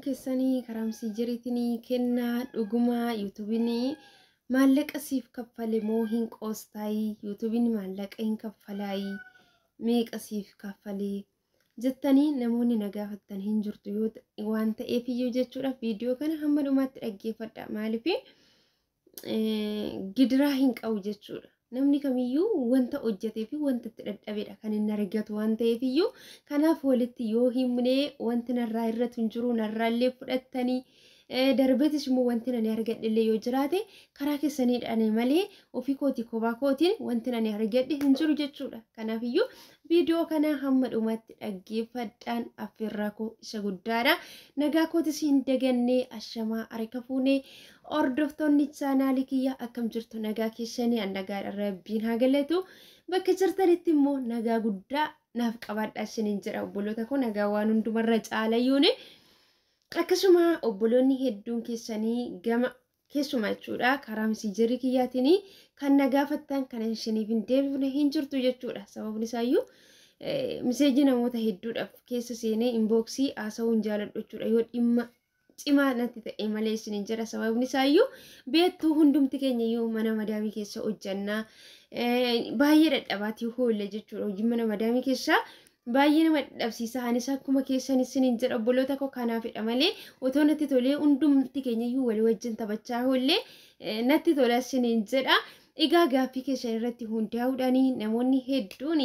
Hedduun keessanii karaa messenjeriitiin kennaa dhugumaa yuutuubiin maallaqa siif kaffale moo hin qoostaayii, yuutuubiin maallaqa hin kaffalaayii, meeqa siif kaffalee jettanii namoonni na gaafattan hin jirtu yoo waan ta'eef iyyuu jechuudha. Viidiyoo kana hamma dhumaatti dhaggeeffadha. Maaliif gidiraa hin qabu jechuudha. Namni kamiyyuu wanta hojjetee fi wanta itti dadhabedha kan inni argatu waan ta'eef iyyuu, kanaaf walitti yoo himnee wanti narraa irratti hin jiru, narraallee fudhattanii darbeetis immoo wanti nani argadhe yoo jiraate karaa keessaniidhaan malee ofii kootii kophaa kootiin wanti nani argadhe hin jiru jechuudha. Kanaaf iyyuu viidiyoo kana hamma dhumaatti dhaggeeffadhaan affeerraa koo isa guddaadha. Nagaa kootis hin dagannee, ashamaa harka fuunee hordoftoonni chaanaalii kiyya, akkam jirtu? Nagaa keessanii? An nagaadha, rabbiin haa galatu. Bakka jirtanitti immoo nagaa guddaa naaf qabaadhaa isiniin jedha, obboloota koo. Nagaa waan hundumarra caalayyuuni. Akkasuma obboloonni hedduun keessanii gama keessumaa jechuudha karaa messenjerii kiyyaatiin kan na gaafattan kan isiniif hin deebifne hin jirtu jechuudha. Sababni isaayyuu miseejii namoota hedduudhaaf keessa seenee inboxii haasa'uu hin jaaladhu jechuudha. Yoo dhimma cimaa natti ta'e malee isiniin jedha. Sababni isaayyuu beektuu, hundumti keenya iyyuu mana madaamii keessa hojjannaa, baay'ee dadhabaatii hoolle jechuudha. Hojii mana madaamii keessaa baay'ee nama dadhabsiisa. Anis akkuma keessan isiniin jedha, obboloota koo. Kanaafidha malee otoo natti tolee hundumti keenya iyyuu walii wajjin taphachaa oollee natti tola isiniin jedha. Egaa gaaffii keessan irratti hundaa'uudhaan namoonni hedduun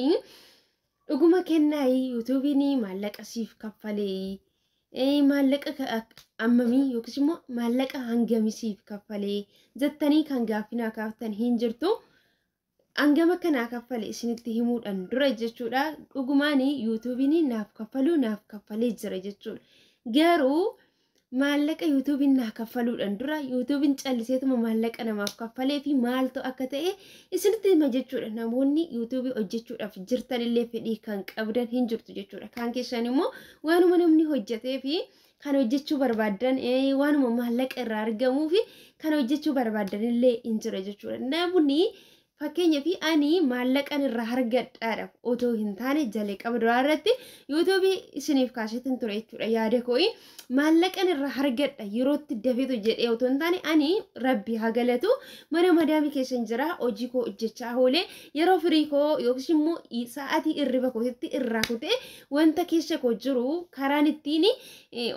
dhuguma kennaayii yuutuubiin maallaqa siif kaffalee, maallaqa ammamii yookiis immoo maallaqa hangamii siif kaffalee jettanii kan gaaffii naa kaaftan hin jirtu. Hangam akka naa kaffale isinitti himuudhaan dura jechuudha. Dhugumaan yuutuubiin naaf kaffaluu naaf kaffalee jira jechuudha. Garuu maallaqa yuutuubiin naa kaffaluudhaan dura yuutuubiin calliseetuma maallaqa namaaf kaffalee fi maaltu akka ta'e isinitti hima jechuudha. Namoonni yuutuubii hojjechuudhaaf jirtanillee fedhii kan qabdan hin jirtu jechuudha. Kaan keessan immoo waanuma namni hojjetee fi kan hojjechuu barbaaddan, waanuma maallaqa irraa argamuu fi kan hojjechuu barbaaddanillee hin jira jechuudha. Namni fakkeenyaaf ani maallaqan irraa argadhaadhaaf otoo hin taane jalqaba duraa irratti yuutuubii isiniif kaaseetiin ture jechuudha. Yaada koo'i maallaqan irraa argadha yerootti dafeetu jedhee otoo hin taane, ani rabbi haa galatu mana madaamii keessa hin jira, hojii koo hojjechaa oolee yeroo firii koo yookiis immoo sa'aatii irriba kootitti irraa kutee wanta keessa koo jiru karaan ittiin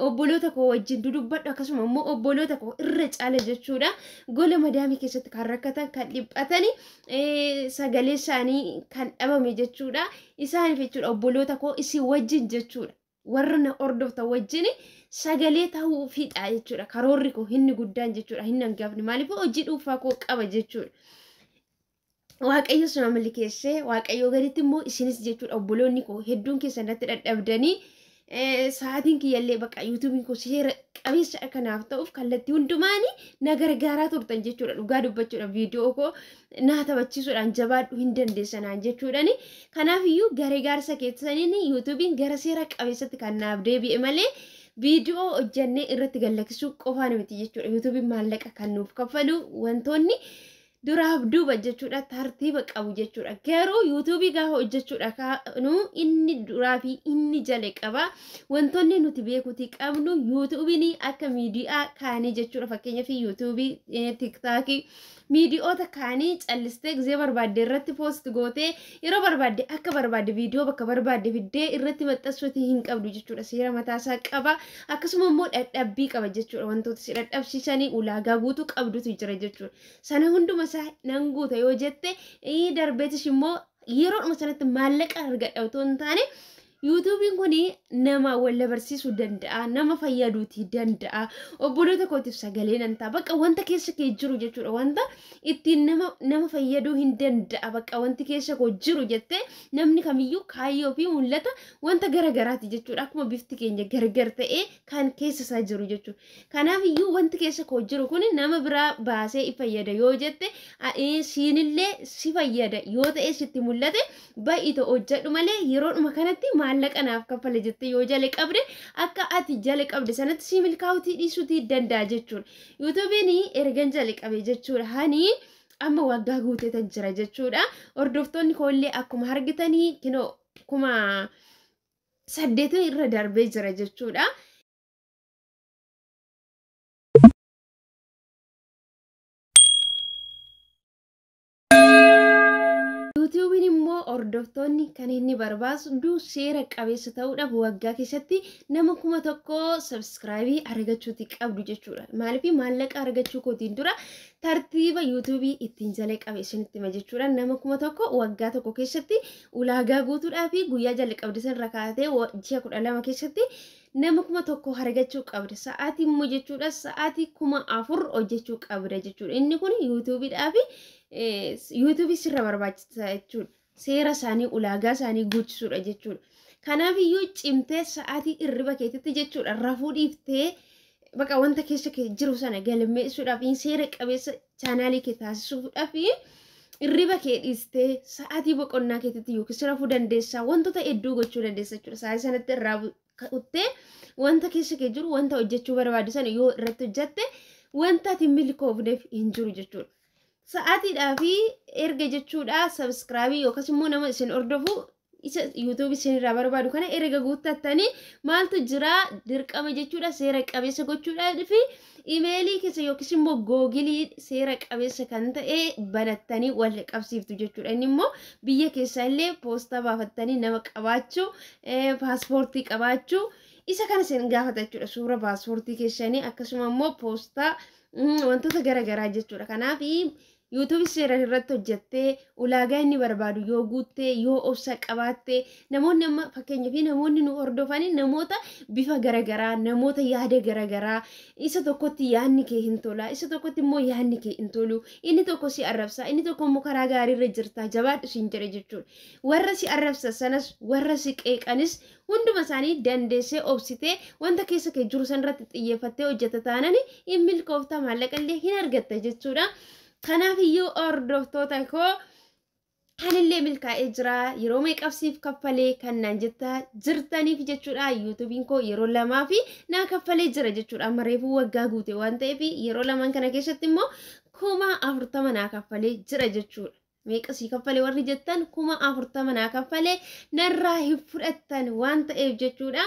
obboloota koo wajjin dudubbadhu, akkasuma immoo obboloota koo irra caala jechuudha, gola madaamii keessatti kan rakkatan, kan dhiphatani, sagalee isaanii kan dhabame jechuudha. Isaaniif jechuudha, obboloota koo isin wajjin jechuudha. Warra na hordoftan wajjin sagalee ta'uufidha jechuudha. Karoorri koo inni guddaan jechuudha. Hin hangafni, maaliif hojii dhuunfaa koo qaba jechuudha. Waaqayyo suma milkeessee, Waaqayyo gaditti immoo isinis jechuudha, obboloonni koo hedduun keessan natti dadhabdanii sa'aatiin kiyyallee bakka yuutuubiin koo seera qabeessa kanaaf ta'uuf kallattii hundumaanii na gargaaraa turtan jechuudha. Dhugaa dubbachuudha, viidiyoo koo naa taphachiisuudhaan jabaadhu hin dandeessanaan jechuudhaani. Kanaaf iyyuu gargaarsa keessaniin yuutuubiin gara seera qabeessatti kan naaf deebi'e malee viidiyoo hojjannee irratti gallakkisuu qofaan miti jechuudha. Yuutuubiin maallaqa kan nuuf kaffalu wantoonni duraaf duuba jechuudha tartiiba qabu jechuudha. Garuu yuutuubii gaafa hojjechuudha kaanu inni duraa fi inni jala qaba. Wantoonni nuti beekuuti qabnu yuutuubiin akka miidiyaa kaanii jechuudha. Fakkeenyaaf yuutuubii, tiktaakii, miidiyoota kaanii callistee gisee barbaadde irratti post gootee yeroo barbaadde akka barbaadde viidiyoo bakka barbaadde fiddee irratti maxxansuutii hin qabdu jechuudha. Seera mataasaa qaba. Akkasuma immoo dadhabbii qaba jechuudha. Wantoota si dadhabsiisanii ulaagaa guutuu qabdutu jira jechuudha. Sana hunduma isaa nan guuta yoo jette, darbeetis immoo yeroodhuma sanatti maallaqa argadha otoo hin taane, yuutuubiin kun nama wal barsiisuu danda'a, nama fayyaduutii danda'a, obboloota kootiif sagalee nan ta'a. Bakka wanta keessa kee jiru jechuudha, wanta ittiin nama fayyaduu hin danda'a, bakka wanti keessa koo jiru jettee namni kamiyyuu kaayyoo fi mul'ata wanta gara garaati jechuudha. Akkuma bifti keenya gargar ta'ee kan keessa isaa jiru jechuudha. Kanaaf iyyuu wanti keessa koo jiru kun nama biraa baasee fayyada yoo jette, siinillee si fayyada yoo ta'e sitti mul'ate, baay'ee hojjedhu malee yeroodhuma kanatti maallaqa naaf kaffale jettee yoo jala qabde, akka ati jala qabde sanatti si milkaa'uutii dhiisuutii danda'a jechuudha. Yuutuubiin ergan jala qabe jechuudha. Hani amma waggaa guuteetan jira jechuudha. Hordoftoonni koollee akkuma argitanii kinoo 8,000 irra darbee jira jechuudha. hordoftoonni kan inni barbaadu seera qabeessa ta'uudhaaf waggaa keessatti nama 1000 subscribe argachuuti qabdu jechuudha. Maaliif maallaqa argachuu kootiin dura tartiiba yuutuubii ittiin jalqabe isinitti hima jechuudha. Nama 1000 waggaa tokko keessatti ulaagaa guutuudhaa fi guyyaa jalqabde sanarra kaatee ji'a 12 keessatti nama 1000 argachuu qabda. Sa'aatii immoo jechuudha sa'aatii 4000 hojjechuu qabda jechuudha. Inni kun yuutuubiidhaa fi yuutuubii sirra barbaachisa jechuudha. Seera isaanii ulaagaa isaanii guuchisuudha jechuudha. Kanaaf iyyuu cimtee sa'aatii irriba keetitti jechuudha rafuu dhiiftee bakka wanta keessa jiru sana galmeessuudhaaf seera qabeessa chaanaalii kee taasisuudhaaf irriba kee dhiistee sa'aatii boqonnaa keetitti yookiis rafuu dandeessaa wantoota hedduu gochuu dandeessa jechuudha. Sa'aatii sanatti irraa kuttee wanta keessa kee jiru wanta hojjechuu barbaadu sana yoo irratti hojjette wanta ati milkoofneef hin jiru jechuudha. Sa'aatiidhaa fi erga jechuudha sabskraabii yookaas immoo nama isin hordofu isa yuutuubii isinirraa barbaadu kana erga guuttattanii maaltu jira dirqama jechuudha seera qabeessa gochuudhaa fi imeelii keessa yookiis immoo googilii seera qabeessa kan ta'e banattanii wal qabsiiftu jechuudha. Inni immoo biyya keessaa illee poostaa baafattanii nama qabaachuu paaspoortii qabaachuu isa kana isin gaafata jechuudha. Suura paaspoortii keessanii akkasuma immoo poostaa wantoota garaagaraa jechuudha. Kanaaf yuutuubii seeraan irratti hojjettee ulaagaa inni barbaadu yoo guuttee yoo obsa qabaattee namoonni amma fakkeenyaaf namoonni nu hordofanii namoota bifa garaagaraa namoota yaada garaagaraa isa tokkotti yaadni kee hin tola isa tokkotti immoo yaadni kee hin tolu inni tokko si arrabsa inni tokko immoo karaa gaariirra jirta jabaadhu siin jedhe jechuudha. Warra si arrabsa sanas warra si qeeqanis hunduma isaanii dandeessee obsitee wanta keessa kee jiru sanarratti xiyyeeffattee hojjeta taanani hin milkoofta maallaqa illee hin argatta jechuudha. Kanaaf iyyuu hordoftoota koo anillee milkaa'ee jira yeroo meeqabsiif kaffalee kan naan jettaa jirtaniif jechuudha. Yuutuubiin koo yeroo lamaa fi naa kaffalee jira jechuudha. Amma reefuu waggaa guute waan ta'eef yeroo lamaan kana keessatti immoo 40,000 naa kaffalee jira jechuudha. Meeqasii kaffalee warri jettan 40,000 naa kaffalee narraa hin fudhattan waan ta'eef jechuudha.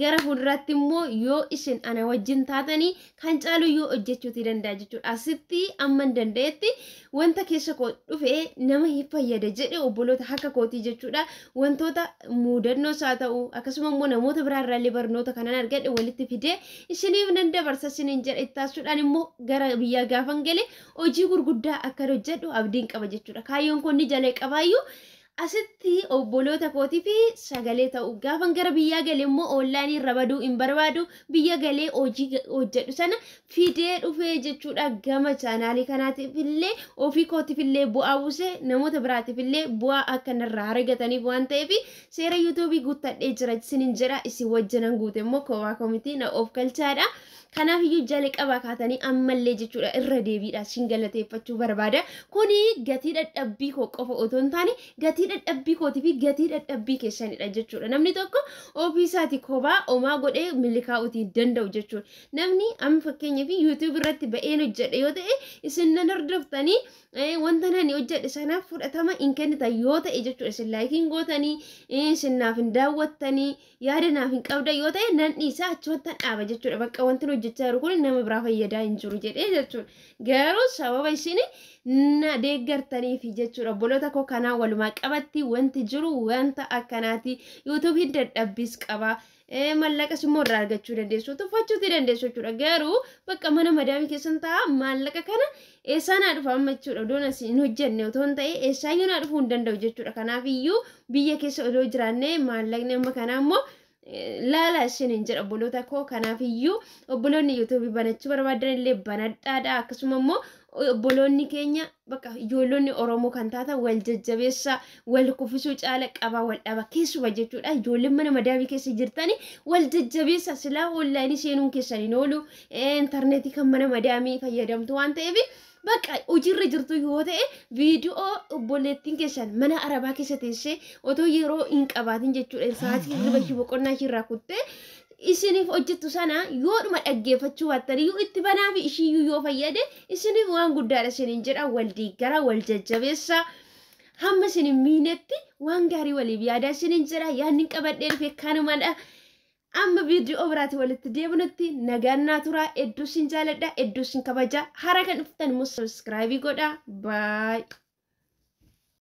Gara fuulduraatti immoo yoo isin ana wajjin taatanii kan caalu yoo hojjechuuti danda'a jechuudha. Asitti amma hin danda'etti wanta keessa koo dhufee nama hin fayyada jedhe obboloota akka kootii jechuudha. Wantoota muudannoos haa ta'u akkasuma immoo namoota biraarraallee barnoota kanan argadhe walitti fidee isiniif nan dabarsa isiniin jedhe ittaasuudhaan immoo gara biyyaa gaafan gale hojii gurguddaa akka hojjedhu abdiin qaba jechuudha. Kaayyoon kun ni jalee qabaayyuu asitti obboloota kootii fi sagalee ta'u gaafan gara biyyaa galee immoo oonlaayinii irra baduu hin barbaadu biyya galee hojii hojjedhu sana fidee dhufee jechuudha. Gama chaanaalii kanaatiif illee ofii kootiif illee bu'aa buusee namoota biraatiif illee bu'aa akka narraa argataniif waan ta'eef seera yuutuubii guuttadhee jira isiniin jedha. Isin wajjinan guute immoo kophaa koomitii na of galchaadha. Kanaaf iyyuu jalqabaa kaatanii ammallee jechuudha irra deebiidha isin galateeffachuu barbaada. Kuni gatii dadhabbii koo qofa otoo hin taane gatii dadhabbii kootii fi gatii dadhabbii keessanidha jechuudha. Namni tokko ofii isaatii kophaa omaa godhee milkaa'uutii danda'u jechuudha. Namni amma fakkeenyaaf yuutuub irratti ba'een hojjedhe yoo ta'e isin nan hordoftanii wanta nani hojjedhe sanaaf fudhatama hin kennitan yoo ta'e jechuudha. Isin laayikiin gootanii isin naaf hin daawwattanii yaada naaf hin qabdan yoo ta'e nan dhiisa achi wanta dhaaba jechuudha. Bakka wanti hojjechaa jiru kun nama biraa fayyadaa hin jiru jedhee jechuudha. Garuu sababa isin na deeggartaniif jechuudha. Obboloota koo kanaa walumaa qabatti wanti jiru wanta akkanaati. Yuutuubiin dadhabbiis qaba. Maallaqas immoo irraa argachuu dandeessu tuffachuuti dandeessu jechuudha. Garuu bakka mana madaamii keessan ta'a maallaqa kana eessaa naa dhufa amma jechuudha. Odoon as hin hojjenne otoo hin ta'e eessaayyuu naa dhufuu hin danda'u jechuudha. Kanaaf iyyuu biyya keessa odoo jiraannee maallaqni amma kanaa immoo laala isiniin jedha obboloota koo. Kanaaf iyyuu obboloonni yuutuubii banachuu barbaadan illee banadhaadha. Akkasuma immoo obboloonni keenya bakka ijoollonni Oromoo kan taatan wal jajjabeessa wal kuffisuu caala qabaa wal dhaba keessuma jechuudha. Ijoolleen mana madaamii keessa jirtani wal jajjabeessa silaa onlaayinii seenuun keessan hin oolu intarneetii kan mana madaamii fayyadamtu waan ta'eef bakka hojiirra jirtu yoo ta'e viidiyoo obboleettiin keessan mana arabaa keessa teessee otoo yeroo hin qabaatin jechuudha. Sa'aatii hirriba ishii boqonnaa ishii irraa kuttee isiniif hojjettu sana yoodhuma dhaggeeffachuu baattanii yoo itti banaa fi ishiiyyuu yoo fayyade isiniif waan guddaadha isiniin jedha. Wal deeggaraa wal jajjabeessa hamma isin hin miinetti waan gaarii waliif yaadaa isiniin jedha. Yaadni qabadhee dhufe kanumadha. Amma viidiyoo biraatti walitti deebinutti nagaan naa turaa. Hedduu isin jaaladha, hedduu isin kabaja. Hara kan dhuftan immoo sabiskiraayibii godhaa. Baay.